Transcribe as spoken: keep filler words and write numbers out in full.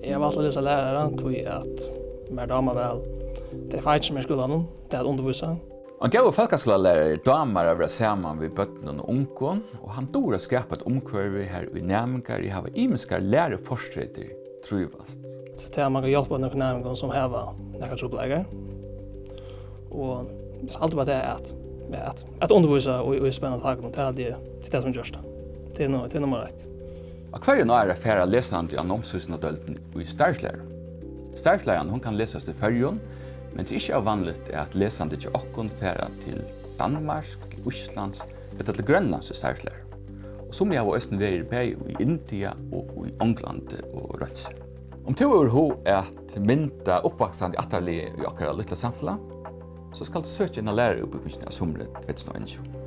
Eg havi valt at lesa lærara, tí at mær dámar væl tey fakini, sum eru í skúlanum, tað at undirvísa. Ein góður fólkaskúlalærari dámar at vera saman við børnum og ungum, og hann dugir at skapa eitt umhvørvi, har ið næmingar, ið hava ymiskar lærufortreytir, trívast. So tað, at mann kann hjálpa nøkrum næmingum, sum hava nakrar trupulleikar. Og so haldi eg bara, tað at, ja, at, at undirvísa í, í spennandi fakum, tað haldi eg, tað er tað, sum ger tað. Tað er nu-, tað er nummar eitt. Á hvørjum ári fara lesandi á námsvísindadeildina í starvslæru. Starvslæran, hon kann lesast í Føroyum, men tað er ikki óvanligt, at lesandi hjá okkum fara til Danmarks, Íslands ella til Grønlands í starvslæru. Og summi hava eisini verið bæði í India og í Onglandi og roynt seg. Um tú hevur hug at mynda uppvaksandi ættarliðið í okkara lítla samfelag, so skalt tú søkja inn á læraraútbúgvingina á sumri tvey túsund og einogtjúgu.